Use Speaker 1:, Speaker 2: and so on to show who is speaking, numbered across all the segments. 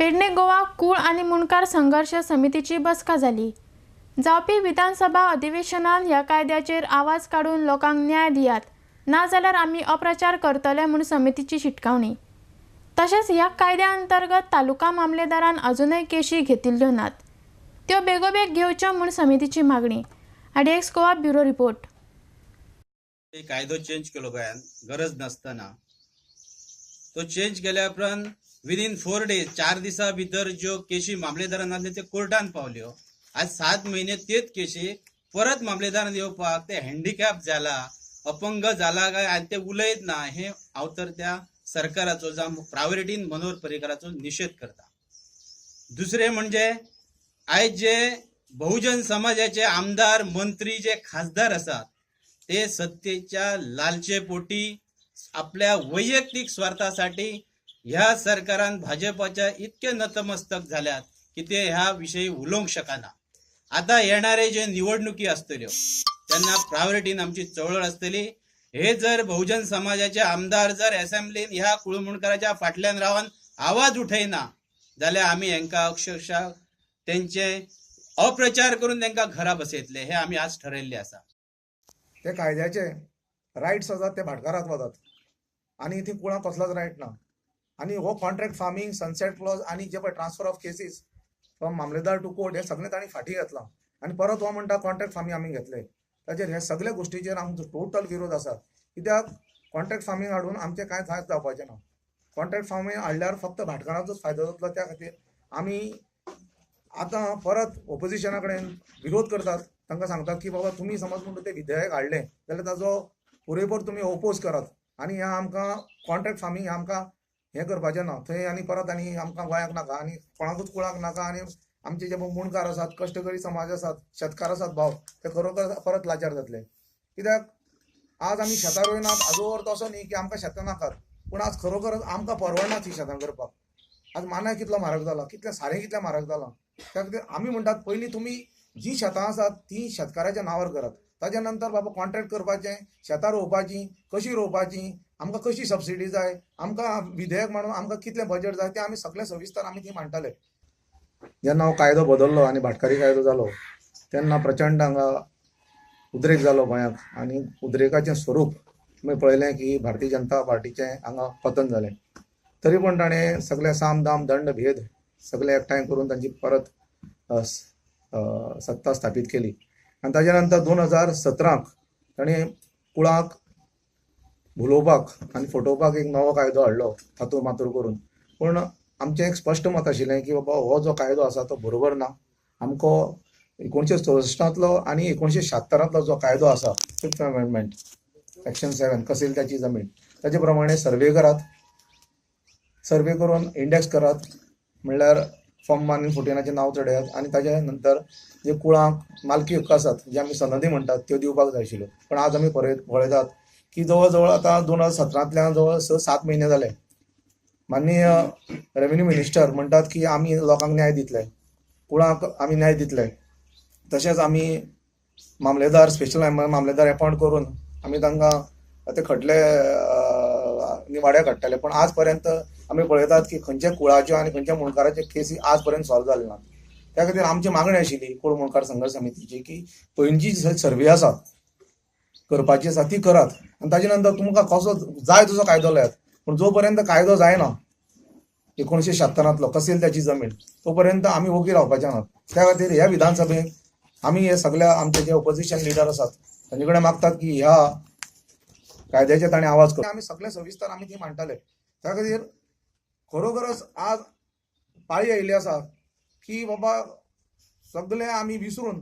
Speaker 1: पेडणे गोवा कूळ आनी मुंडकार संघर्ष समितीची बसका जाली. जावपी विधानसभा अधिवेशनान ह्या कायद्याचेर आवाज काडून लोकांक न्याय दियात, नाजाल्यार आमी अप्रचार करतले म्हूण समितीची शिटकावणी. तशेंच ह्या कायद्या अंतर्गत तालुका मामलेदारान अजूनय केशी घेतिल्ल्यो नात, त्यो बेगोबेग घेवच्यो म्हूण समितीची मागणी. IDX Goa bureau report.
Speaker 2: कायदो चेंज केलो गोंयान गरज नासतना, तो चेंज केल्या उपरांत विदीन 4 डेज 4 दिसां भितर ज्यो केशी मामलेदारान आसल्यो त्यो कोर्टान पावल्यो. आज 7 म्हयने तेच केशी परत मामलेदारान येवपाक ते हँडिकॅप जाला, अपंग जाला काय आनी ते उलयत ना, हें हांव तर त्या सरकाराचो जावं प्रायोरिटीन मनोहर पर्रीकाराचो निशेध करता. दुसरें म्हणजे आयज जे बहुजन समाजाचे आमदार, मंत्री, जे खासदार आसात ते सत्तेच्या लालचे पोटी आपल्या वैयक्तीक स्वार्थासाठी ह्या सरकारान भाजपाच्या इतके नतमस्तक जाल्यात की ते ह्या विशयी उलोवंक शकना. आता येणारे जे निवडणुकी आसतल्यो तेन्ना प्रायोरिटीन आमची चळवळ आसतली. हे जर बहुजन समाजाचे आमदार जर एसेंब्लीन ह्या कुळमुंडकाराच्या फाटल्यान रावन आवाज उठयना जाल्यार आमी हेंकां अक्षरशः तेंचे अप्रचार करून तेंकां घरा बसयतले, हे आमी आज ठरयल्ले आसा.
Speaker 3: ते कायद्याचे रायट्स आसात ते भाटकाराक वतात आनी ती कुळां कसलोच रायट ना. आनी हो कॉन्ट्रॅक्ट फार्मींग, सनसेट क्लॉज आनी जे पळय ट्रान्सफर ऑफ केसीस फ्रॉम मामलेदार टू कोर्ट हे सगळें तांणी फाटीं घेतलां आनी परत हो म्हणटा कॉन्ट्रॅक्ट फार्मींग आमी घेतले. ताचेर हे सगळे गोश्टीचेर आमचो टोटल विरोध आसा. कित्याक कॉन्ट्रॅक्ट फार्मींग हाडून आमचें कांय कांयच जावपाचें ना. कॉन्ट्रॅक्ट फार्मींग हाडल्यार फक्त भाटकाराचोच फायदो जातलो. त्या खातीर आमी आतां परत ओपोजिशना कडेन विरोध करतात. तांकां सांगतात की बाबा तुमी समज म्हणटा तें विधेयक हाडलें जाल्यार ताजो पुरेपूर तुमी ओपोज करात आनी हें आमकां कॉन्ट्रॅक्ट फार्मींग आमकां हें करपाचें ना थंय आनी परत आनी आमकां गोंयाक नाका आनी कोणाकूच कुळाक नाका. आनी आमचे जे मुंडकार आसात, कश्टकरी समाज आसात, शेतकार आसात भाव, ते खरोखर परत लाचार जातले. कित्याक आज आमी शेतां रोयनात हाजो अर्थ असो न्ही की आमकां शेतां नाकात, पूण आज खरोखरच आमकां परवडना ती शेतां करपाक. आज मानाय कितलो म्हारग जाला, कितलें सारें कितलें म्हारग जालां. त्या खातीर आमी म्हणटात पयलीं तुमी जी शेतां आसात ती शेतकाराच्या नांवार करात, ताच्या नंतर बाबा कॉन्ट्रॅक्ट करपाचें, शेतां रोवपाचीं, कशीं रोवपाचीं, आमकां कशी सबसिडी जाय, आमकां विधेयक म्हणून आमकां कितलें बजट जाय तें आमी सगळें सविस्तर आमी ती मांडटाले. जेन्ना हो कायदो बदल्लो आनी भाटकारी कायदो जालो तेन्ना प्रचंड हांगा उद्रेक जालो गोंयांत आनी उद्रेकाचें स्वरूप तुमी पळयलें की भारतीय जनता पार्टीचें हांगा पतन जालें. तरी पूण ताणें सगळे साम दाम दंड भेद सगळे एकठांय करून तांची परत सत्ता स्थापीत केली. आनी ताच्या नंतर 2017 ताणें कुळाक भुलोवपाक आनी फटोवपाक एक नवो कायदो हाडलो थातूर मातूर करून. पूण आमचें एक स्पश्ट मत आशिल्लें की बाबा हो जो कायदो आसा तो बरोबर ना. आमकां 1964 आनी 1976 जो कायदो आसा, 5th amendment section 7 कसेल त्याची जमीन, ताचे प्रमाणे सर्वे करात, सर्वे करून इंडेक्स करात, म्हणल्यार फॉर्म 1 आनी 14 नांव चडयात आनी ताच्या नंतर जे कुळांक मालकी हक्क आसात जे आमी सनदी म्हणटात त्यो दिवपाक जाय आशिल्ल्यो. पण आज आमी पळयतात की जवळ जवळ आतां 2017 जवळ 6-7 म्हयने जाले. माननीय रेवेन्यू मिनिस्टर म्हणटात की आमी लोकांक न्याय दितले, कुळांक आमी न्याय दितले. तशेंच आमी मामलेदार, स्पेशल मामलेदार एपॉयंट करून आमी तांकां ते खटले निवाड्याक हाडटले. पण आज पर्यंत आमी पळयतात की खंयच्या कुळाच्यो आनी खंयच्या मुंडकाराच्यो केसी आज पर्यंत सॉल्व जाले ना. त्या खातीर आमची मागणी आशिल्ली कुळ मुंडकार संघर्ष समितीची की पयलींची सर्वे आसा करपाची आसा ती करात आनी ताजे नंतर तुमकां कसो जाय तसो कायदो लायात. पूण जो पर्यंत कायदो जायना 1976 कसेल त्याची जमीन तो पर्यंत आमी ओगी रावपाचे नात. त्या खातीर ह्या विधानसभेत आमी हे सगळ्या आमचे जे ओपोजिशन लिडर आसात तांचे कडेन मागतात की ह्या कायद्याचे ताणें आवाज करू. आमी सगळे सविस्तर आमी ती मांडटाले. त्या खातीर खरोखरच आज पाळी आयिल्ली आसा की बाबा सगळे आमी विसरून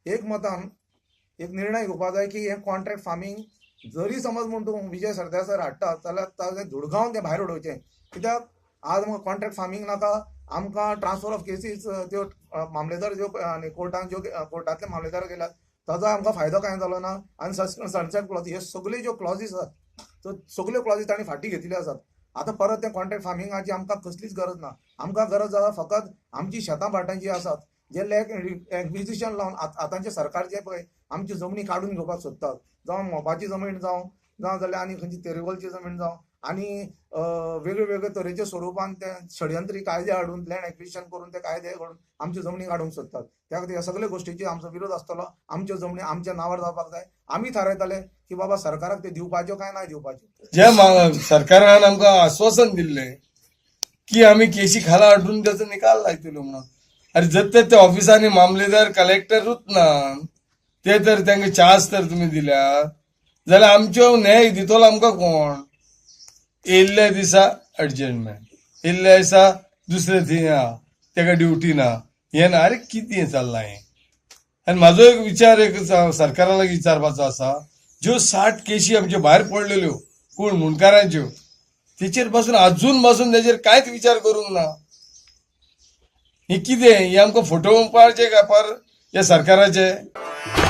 Speaker 3: एक मतान एक निर्णय घेवपाक जाय की हें कॉन्ट्रॅक्ट फार्मींग जरी समज म्हूण तूं विजय सरदेसाय हाडटा जाल्यार ताजें धुडगांवन तें भायर उडोवचें. कित्याक आज आमकां कॉन्ट्रॅक्ट फार्मींग नाका, आमकां ट्रान्सफर ऑफ केसीस त्यो मामलेदार ज्यो आनी कोर्टान ज्यो कोर्टांतले मामलेदार गेल्यात ताजो आमकां फायदो कांय जालो ना. आनी सनसेट क्लॉज हे सगळे ज्यो क्लॉजीस आसात त्यो सगळ्यो क्लॉजीस तांणी फाटीं घेतिल्ल्यो आसात. आतां परत तें कॉन्ट्रॅक्ट फार्मिंगाची आमकां कसलीच गरज ना. आमकां गरज आसा फकत आमची शेतां भाटां जीं आसात जे लँड एक्विजिशन लावन आतांचें सरकार जें पळय आमची जमनी काडून घेवपाक सोदतात, जावं मोपाची जमीन जावं, जावं जाल्यार आनी खंयची तेरेगोलची जमीन जावं, आनी वेगळे वेगळे तरेच्या स्वरुपान ते षडयंत्री कायदे हाडून लँड एक्विजिशन करून ते कायदे घडून आमच्यो जमनी काडूंक सोदतात. त्या खातीर ह्या सगळे गोश्टीचेर आमचो विरोध आसतलो. आमच्यो जमनी आमच्या नांवार जावपाक जाय. आमी थारायतले की बाबा सरकाराक ते दिवपाच्यो काय ना दिवपाच्यो.
Speaker 4: जे सरकारान आमकां आश्वासन दिल्लें की आमी केशी खाला हाडून त्याचो निकाल लायतलो म्हणून, अरे जर तर त्या ऑफिसांनी मामलेदार कलेक्टरूच ना, ते तर तांकां चार्ज तर तुमी दिल्या जाल्यार आमच्यो न्याय दितलो आमकां कोण? येयल्ल्या दिसा अर्जंटमेंट, येयल्ल्या दिसा दुसरे थंय आहा तेका ड्युटी ना, हें ना. अरे कितें चल्लां हें? आनी म्हाजो एक विचार एक सरकारा लागीं विचारपाचो आसा, ज्यो 60 केशी आमच्यो भायर पडलेल्यो कोण मुंडकारांच्यो, तेचेर पासून अजून पासून तेचेर कांयच विचार करूंक ना. हें कितें? हें आमकां फटोवपाचें कापार ह्या सरकाराचें.